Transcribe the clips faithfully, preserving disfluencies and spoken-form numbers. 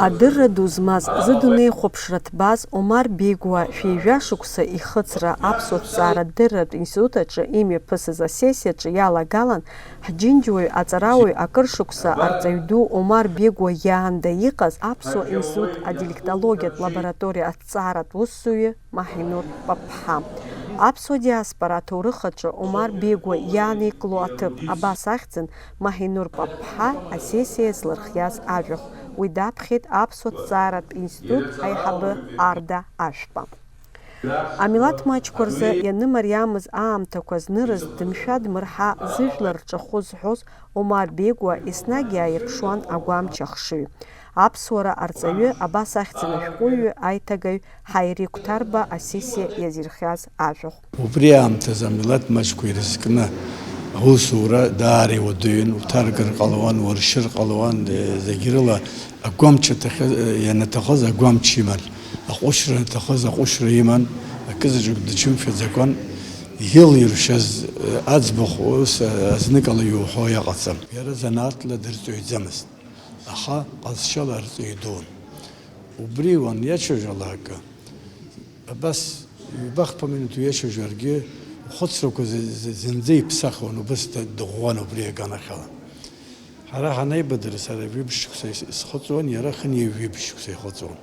Адырра ду змаз, зыдунеихәаԥшра ҭбаз Омар Бегуа шәи жәа шықәса ихыҵра аԥсуа ҭҵааратә дырратә институт аҿы имҩаԥысыз асессиаҿы иалагалан, ҳџьынџьуаҩ аҵарауаҩ акыр шықәса арҵаҩ ду Омар Бегуа иаанда иҟаз аԥсуа институт адиалектологиатә лабораториа аҭҵааратә усзуҩы Маҳинур Паԥҳа. Аԥсуа диаспора аҭоурых аҿы Омар Бегуа иааникыло аҭыԥ абас ахьӡын Маҳинур Паԥҳа асессиа иазлырхиаз ажәахә. Уи даԥхьеит Аԥсуа ҭҵааратә институт аиҳабы Арда Ашәба. Амилаҭ маҷқәа рзы ианымариамыз аамҭақәа знырыз дымшәа-дмырҳа зыжәлар рҿахәы зҳәоз Омар Бегуа еснагь иааирԥшуан агәамч ахшыҩ. Аԥсуара арҵаҩы, абас ахьӡын ашәҟәыҩҩы, аиҭагаҩ Ҳаири Қәҭарба асессиа иазирхиаз ажәахә. Убри аамҭазы амилаҭ маҷқәа ирызкны аусура даара иуадаҩын, уҭаркыр ҟалауан, уаршьыр ҟалауан, зегь рыла агәамч аҭахьаз, ианаҭахыз агәамч иман, аҟәышра анаҭахыз аҟәышра иман, акызаҵәык дычымшәаӡакәан, илиршаз аӡбахә ус азныкала иуҳәо иҟаӡам. Иара занааҭла дырҵаҩӡамызт, аха ҟазшьала арҵаҩы дуун. Убри уаниацәажәалак, абас ҩбахԥа минуҭ уиацәажәаргьы, ухәыцрақәа зы-, зы-, зынӡа иԥсахуан, убас д-, дыӷәӷәан убри аганахьала. Ҳара ҳанеибадыр, сара ҩышықәса ис-, исхыҵуан, иара хынҩажәи ҩышықәса ихыҵуан.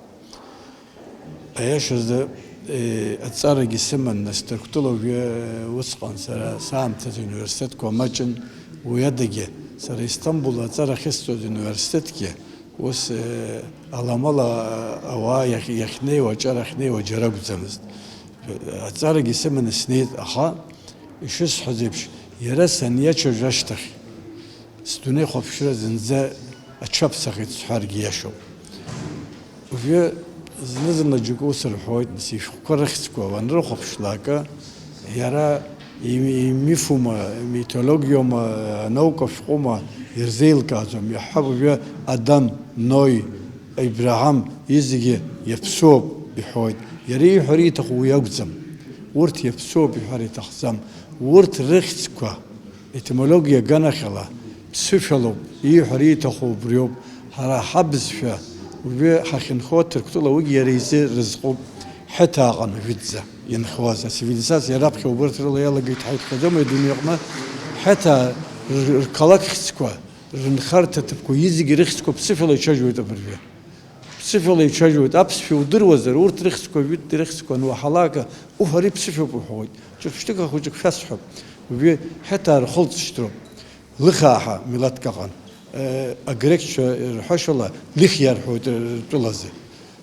Аиашазы, э, аҵарагьы сыман, нас Ҭырқәтәыла уажәы, э, усҟан сара саамҭазы ауниверситетқәа маҷын, уи адагьы сара Истамбул аҵара ахьысҵоз ауниверситетгьы ус, э, аламала ауаа иахь-, иахьнеиуа, аҿар ахьнеиуа џьара акәӡамызт. Аҵарагьы сыманы снеит, аха, ишысҳәаз еиԥш, иара саниацәажәа ашьҭахь, сдунеихәаԥшра зынӡа аҽаԥсахит сҳәаргьы иашоуп. Уажәы зны-зынла џьоукы ус рҳәоит, нас, ишәҟәқәа рыхьӡқәа уанрыхәаԥшлак, иара и-, имифума, имитологиоума, анаука шәҟәума, ирзеилкааӡом. Иаҳҳәап, уажәы Адам, Нои, Ибраҳам, изегьы иаԥсуоуп иҳәоит. Иара ииҳәара ииҭаху уи акәӡам. Урҭ иаԥсуоуп иҳәар иҭахӡам. Урҭ рыхьӡқәа Етимологиа аганахьала, ԥсышәалоуп, ииҳәар ииҭаху убриоуп, ҳара ҳабызшәа уажәы ҳахьынхо Ҭырқәтәыла уигьы иара изы рызҟуп, Ҳеҭааҟан ажәытәӡа ианхауаз, ацивилизациа раԥхьа убарҭ рыла иалагеит ҳәа иԥхьаӡома адунеи аҟны, Ҳеҭаа р-, рқалақь хьӡқәа, рынхарҭа ҭыԥқәа, изегьы рыхьӡқәа ԥсышәала ицәажәоит абыржәы. Ԥсышәала ицәажәоит, аԥсшәа удыруазар, урҭ рыхьӡқәа, жәытә рыхьӡқәа ануаҳалак, уҳәари ԥсышәоуп уҳәоит. Ҿырԥштәык ахәыҷык шәасҳәап. Уажәы Ҳеҭаа рхылҵшьҭроуп. Лыхаа ҳәа милаҭк ыҟан. Э, агрекцәа рҳәашьала, Лихиа рҳәоит ртәылазы.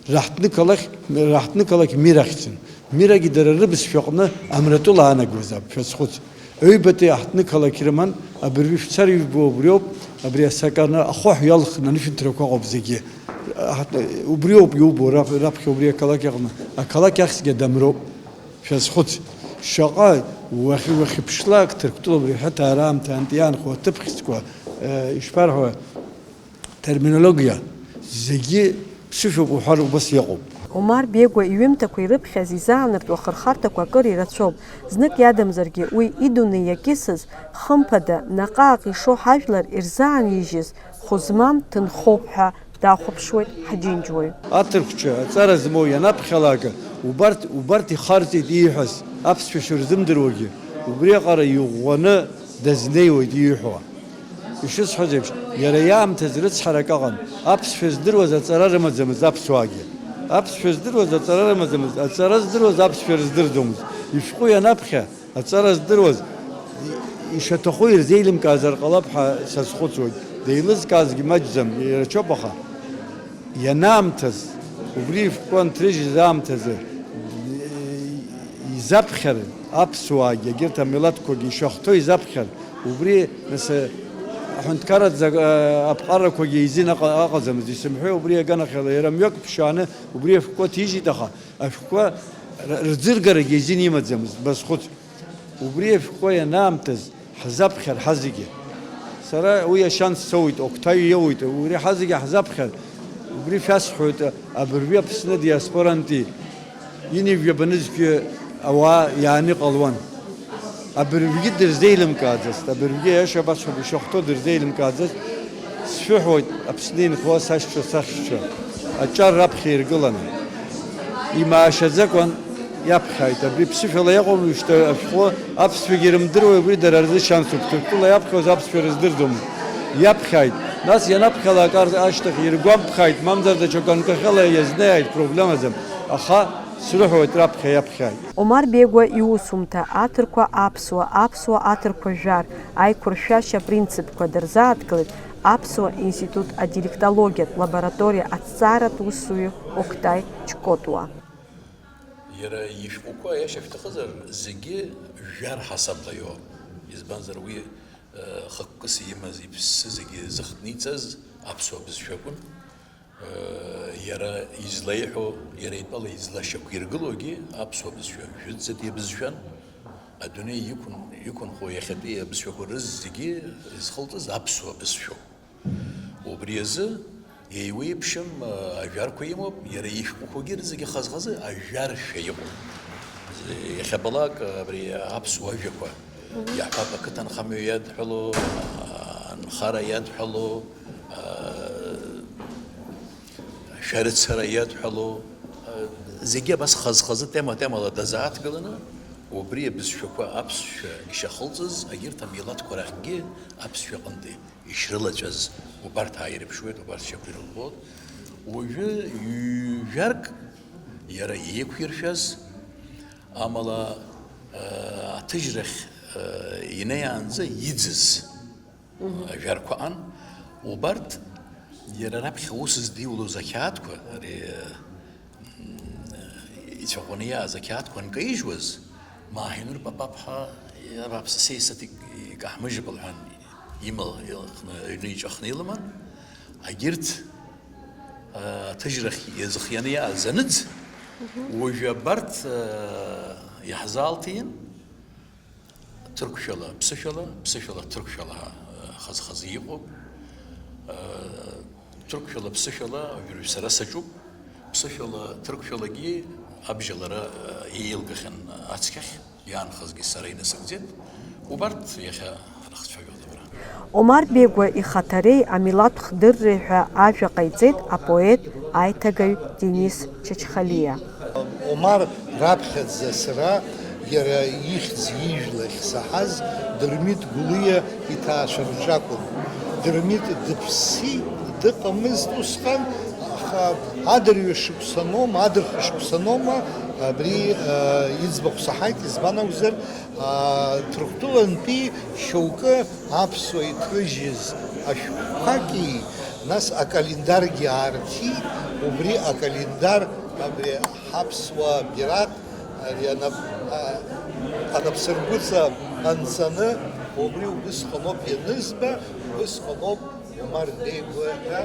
Раҳҭнықалақь, раҳҭнықалақь Мир ахьӡын. Мирагьы дара рыбызшәаҟны Амратәыла аанагозаап, шәазхәыц. Ҩбатәи аҳҭнықалақь рыман, абыржәы шәцар ижәбо убриоуп, абри асаканы ахәаҳә иалхны анышәынҭрақәа ыҟоуп зегьы. Аҳҭ-, убриоуп иубо, рап-, раԥхьа убри ақалақь аҟны. Ақалақь ахьӡгьы Адамроуп, шәазхәыц. Шаҟа уахь-, уахьыԥшлак Ҭырқәтәыла убри Ҳеҭаа раамҭа аантиаанхо аҭыԥ хьӡқәа, э, ишԥарҳәо, терминологиа, зегьы ԥсышәоуп уҳәар убас иҟоуп. Омар Бегуа иҩымҭақәа ирыԥхьаз изаанартуа ахырхарҭақәа акыр ирацәоуп. Знык иадамзаргьы уи идунеи иакьысыз, хымԥада, наҟ-ааҟ ишоу ҳажәлар ирзаанижьыз хәы змам ҭынхоуп ҳәа дахәаԥшуеит ҳџьынџьуаҩ. Аҭырқәцәа аҵара змоу ианаԥхьалак, убарҭ, убарҭ ихарҵеит ииҳәаз, аԥсшәа шырзымдыруагьы, убриаҟара иӷәӷәаны дазнеиуеит ииҳәо. Ишысҳәаз еиԥш, иара иаамҭаз рыцҳарак ыҟан, аԥсшәа здыруаз аҵара рымаӡамызт аԥсуаагьы. Аԥсшәа здыруаз аҵара рымаӡамызт, аҵара здыруаз аԥсшәа рыздырӡомызт. Ишәҟәы ианаԥхьа, аҵара здыруаз, и-, ишаҭаху ирзеилымкаазар ҟалап ҳәа сазхәыцуеит. Деилызкаазгьы маҷӡам, ирацәоуп, аха ианаамҭаз, убри ишәҟәқәа нҭрыжьыз аамҭазы, изаԥхьар, аԥсуаагьы, егьырҭ амилаҭқәагьы ишахәҭоу изаԥхьар, убри, нас, аҳәынҭқарратә зак-, аԥҟарақәагьы еизин аҟа-, аҟаӡамызт, исымҳәеи, убри аганахьала иара мҩак ԥшааны убри ашәҟәқәа ҭижьит, аха ашәҟәқәа р-, рӡыргарагьы еизин имаӡамызт, базхәыц. Убри ашәҟәқәа ианаамҭаз, ҳзаԥхьар ҳазегьы. Сара уи ашьанс соуит, Октаҩ иоуит, убри ҳазегьы ҳзаԥхьар, убри шәасҳәоит, абыржәы Аԥсны диаспорантәи ҩынҩажәаба нызқьҩы ауаа иааны иҟалуан. Абыржәгьы дырзеилымкааӡацт, абыржәгьы, аиаша басҳәап, ишахәҭоу дырзеилымкааӡацт, сшәыҳәоит, Аԥсны инхо сашьцәа, сахьшьцәа. Аҿар раԥхьа иргыланы, имаашьаӡакәан иаԥхьааит. Абри ԥсышәала иҟоума, уажәшьҭа ашәҟәы аԥсшәагьы ирымдыруеи, убри дара рзы шьансуп, Ҭырқәтәыла иаԥхьоз аԥсшәа рыздырӡом. Иаԥхьааит. Нас ианаԥхьалак ар-, ашьҭахь иргәамԥхааит, мамзар даҽа ганкахьала иазнеиааит, проблемаӡам. Аха срыҳәоит раԥхьа иаԥхьааит. Омар Бегәа иусумҭа, аҭырқәа аԥсуа, аԥсуа аҭырқәа жәар, аиқәыршәашьа апринципқәа дырзааҭгылеит Аԥсуа институт адиалектологиатә лабораториа аҭҵааратә усзуҩы Октай Ҷкотуа. Иара ишәҟәқәа, аиаша шәҭахызар, зегьы жәар ҳасабла иоуп. Избанзар, уи, э, хықәкыс имаз иԥсы зегьы зыхҭниҵаз аԥсуа бызшәа акәын. Э, иара излеиҳәо, иара итәала излашьақәиргылогьы аԥсуа бызшәа жәытәӡатәи абызшәан, адунеи иқәын-, иқәынхо иахьатәи абызшәақәа рызегьы изхылҵыз аԥсуа бызшәоуп. Убри азы еиуеиԥшым, э, ажәарқәа имоуп, иара ишәҟәқәагьы зегьы хаз-хазы ажәаршәа иҟоуп. Иахьабалак абри аԥсуа ажәақәа, иаҳҳәап, ақыҭанхамҩа иадҳәало, анхара иадҳәало, а, шәарыцара иадҳәало, а, зегьы абас хаз-хазы тема-темала дазааҭгыланы, убри абызшәақәа аԥсшәа ишахылҵыз, агьырҭ амилаҭқәа рахьгьы аԥсшәа аҟынтәи ишрылаҵәаз убарҭ ааирԥшуеит, убарҭ шьақәирӷәӷәоит. Уажәы ҩажәарк иара еиқәиршәаз, амала, а, аҭыжьрахь, а, инеиаанӡа иӡыз ажәарқәа аҟан, убарҭ иара раԥхьа усыс диулоз ақьаадқәа, ари, м, ицәаӷәаны иааз ақьаадқәа анкаижьуаз, Маҳинур Папаԥҳа, иара абааԥсы, сеи саҭ ик-, икаҳмыжьып лҳәан, имала илхны, аҩны иҿахны илыман, агьырҭ, а, аҭыжьрахь иазыхианы иааз аныӡ, уажәы абарҭ, а, иаҳзаалҭиин, Ҭырқәшәала, ԥсышәала, ԥсышәала, ҭырқәшәала, э, хаз-хазы иҟоуп. Э, ҭырқәшәала, ԥсышәала, уажәы сара саҿуп. Ԥсышәала, ҭырқәшәалагьы абжьалара, э, еилгахьан ацқьахь, иаанхазгьы сара инасыгӡеит. Убарҭ иахьа ҳрыхцәажәоит абра. Омар Бегәа ихаҭареи амилаҭ хдырреи ҳәа ажәа ҟаиҵеит апоет аиҭагаҩ Денис Чачхалиа. Омар раԥхьаӡа сара иара ихьӡ ижәлахь саҳаз Дырмит Гәлиа иҭаацәа рҿы акәын. Дырмит дыԥсит, дыҟамызт усҟан, аха адырҩашықәсаноума, адырхышықәсаноума абри, а, иӡбахә саҳаит, избан акәзар, а, Ҭырқәтәылантәи шьоукы аԥсуа иҭрыжьыз ашәҟәқәаки, нас акалендаргьы аарҭиит, убри акалендар абри ҳаԥсуа бираҟ, ари анап-, а, анапсыргәыҵа анҵаны, убри убысҟаноуп ианызба, убысҟаноуп Омар Бегәа ҳәа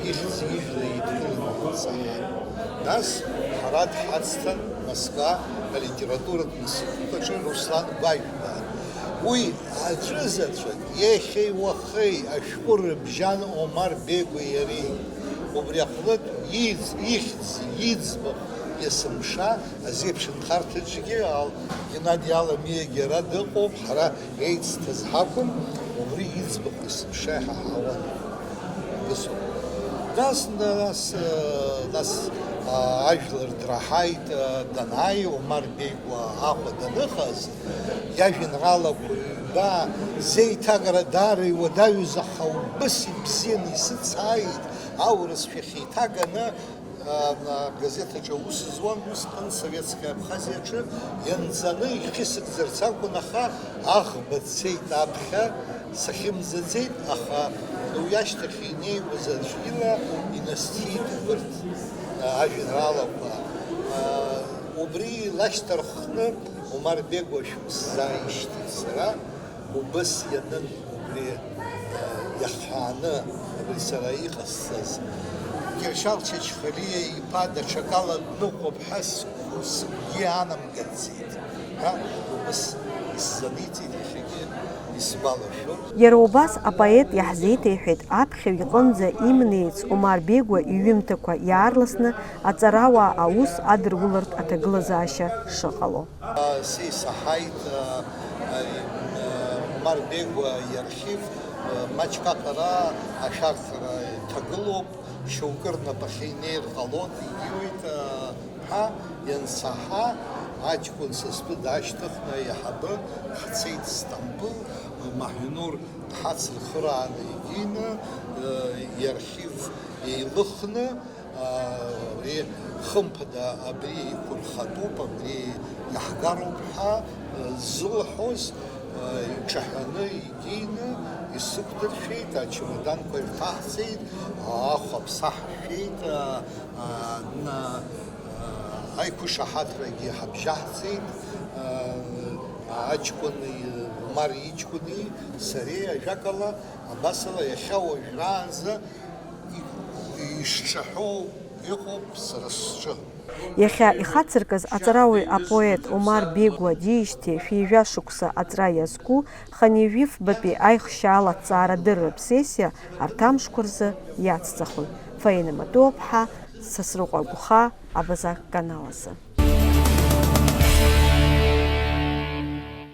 ихьӡ ижәла идкыланы дҵаан. Нас ҳара дҳацҭан Москва алитературатә институт аҿы Руслан Гәажәба. Уи аӡәызаҵәык, иахьеи уахеи ашәҟәы рыбжьан Омар Бегәеи иареи. Убри аҟнытә иӡ-, ихьӡ, иӡбахә есымша азеиԥш нхарҭаҿгьы ал-, Геннади Аламиагьы ара дыҟоуп, ҳара еицҭаз ҳакәым, убри иӡбахә есымша иҳаҳауан. Нас, нас, нас, а, ажәлар драҳаит, а, данааи, Омар Бегәа Аҟәа даныҟаз, иажәеинраалақәа ҩба, зеиҭагара даара иуадаҩыз, аха убыс ибзианы исыцааит, аурыс шәахь еиҭаганы, а, а, газеҭ аҿы аус зуан, усҟан Советская Абхазиа аҿы ианҵаны ихьысыгӡарц акәын, аха аӷба цеит аԥхьа, сахьымӡаӡеит, аха уи ашьҭахь инеиуаз аӡә ила инасҭиит убырҭ, а, ажәеинраалақәа. А, убри лашьҭарххны Омар Бегәа шәҟәы сзааишьҭит сара, убыс ианын убри, а, иахҳәааны абри сара иҟасҵаз. Кьыршьал Чачхалиа иԥа даҽакала дныҟәоуп ҳәа сгәы, сгәгьы анамгаӡеит ҳәа убыс исзаниҵеит, иахьагьы исгәалашәоит. Иара убас апоет иаҳзеиҭеиҳәеит аԥхьаҩ иҟынӡа имнеиц Омар Бегәа иҩымҭақәа иаарласны аҵарауаа аус адырулартә аҭагылазаашьа шыҟало. Са исаҳаит, а, ари, а, Омар Бегәа иархив, а, маҷк аҟара ашәарҭара иҭагылоуп. Шьоукы рнапахьы инеир ҟалон, егьиуеит, ҳәа иансаҳа, аҷкәын са стәы даашьҭыхны аиҳабы ҳцеит Сҭампыл, Маҳинур дҳацырхырааны егьины, иархив еилыхны, абри хымԥада абри иқәырхатәуп, абри иаҳгароуп ҳәа ззылҳәоз иҿаҳәаны егьины исықәдыршәеит, ачамаданқәа ирҭаҳҵеит, ахәаԥса ҳшәеит, аиқәышаҳаҭрагьы ҳабжьаҳҵеит, аҷкәыни, Омар иҷкәыни сареи, ажәакала, абасала иахьа уажәраанӡа ишҿаҳәоу иҟоуп сара сҿы. Иахьа ихацыркыз аҵарауаҩ апоет Омар Бегуа диижьҭеи шәи жәа шықәса аҵра иазку хынҩажәи фбатәи аихшьаала аҭҵаарадырратә сессиа арҭ амшқәа рзы иацҵахоит. Фаина Матуаԥҳа, Сасрыҟәа Гәхаа, Абаза канал азы.